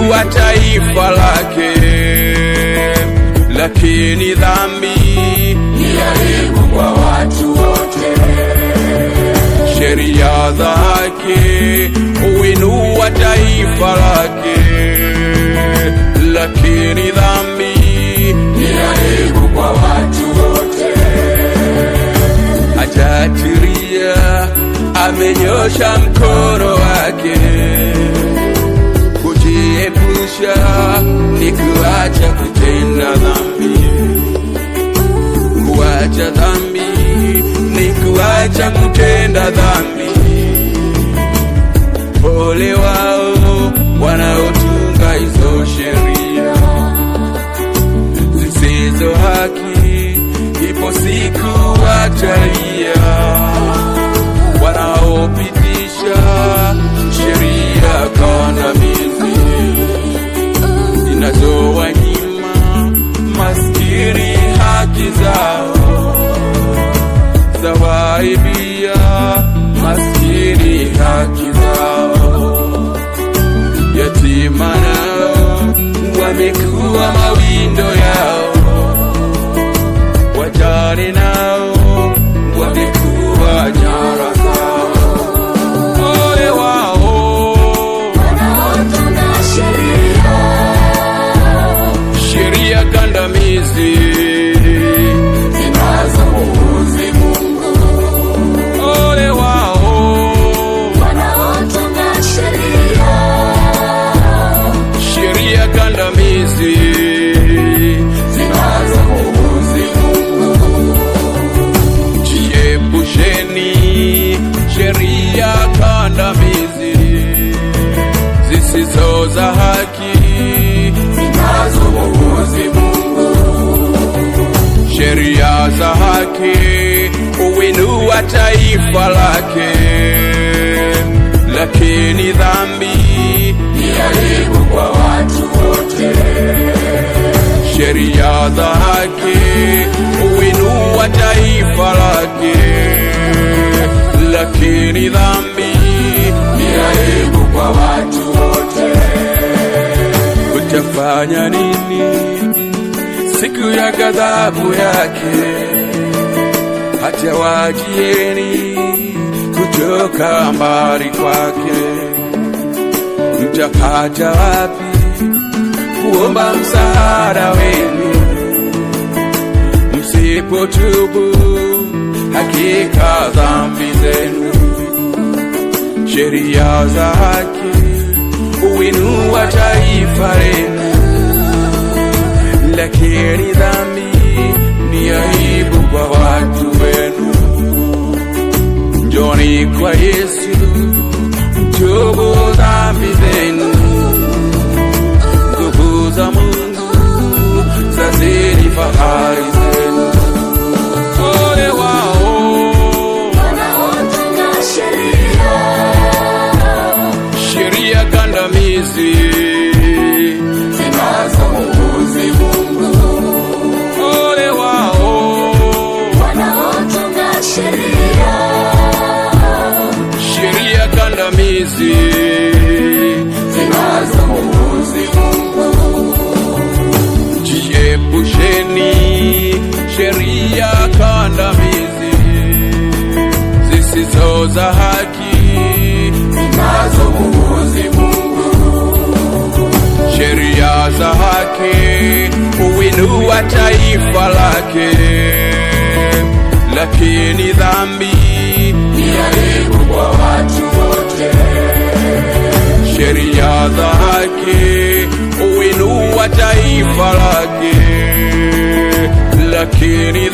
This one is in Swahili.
Huinua taifa lake, lakini dhambi ni aibu kwa watu wote. Sheria za haki huinua taifa lake, lakini dhambi ni aibu kwa watu wote. Hajaachilia, amenyosha mkono wake. Kujiepusha ni kuacha kutenda dhambi, kuacha dhambi ni kuacha kutenda dhambi. Ole wao wanaotunga hizo sheria zisizo haki, ipo siku watalia. Wanaopitisha sheria kandamizi zinazowanyima maskini haki zao, zawaibia maskini haki zao. Yatima nao wamekuwa mawindo yao, wajane nao wamekuwa nyara zao. Ole wao Wanaotunga sheria, sheria kandamizi zinazomuudhi Mungu. Ole wao Wanaotunga sheria, sheria kandamizi zinazomuudhi Mungu. Jiepusheni sheria kandamizi zisizo za haki, zinazomuudhi Mungu. Sheria za haki huinua taifa lake, lakini dhambi ni aibu kwa watu wote. Sheria za haki huinua taifa lake, lakini dhambi ni aibu kwa watu wote. Utafanya nini siku ya ghadhabu yake? Hata wajieni kutoka mbali kwake, mtapata wapi kuomba msaada wenu? Msipotubu hakika dhambi zenu. Sheria za haki huinua taifa lenu, lakini dhambi ni aibu kwa watu wenu. Njoni kwa Yesu, mtubu dhambi zenu. Nguvu za Mungu zazidi fahari zenu. Ole wao Wanaotunga sheria, sheria kandamizi zinazomuudhi Mungu. Ole wao Wanaotunga sheria, sheria kandamizi zinazomuudhi Mungu. Jiepusheni sheria kandamizi zisizo za haki, zinazomuudhi Mungu. Sheria za haki huinua taifa lake, lakini dhambi ni aibu kwa watu wote. Sheria za haki huinua taifa lake, lakini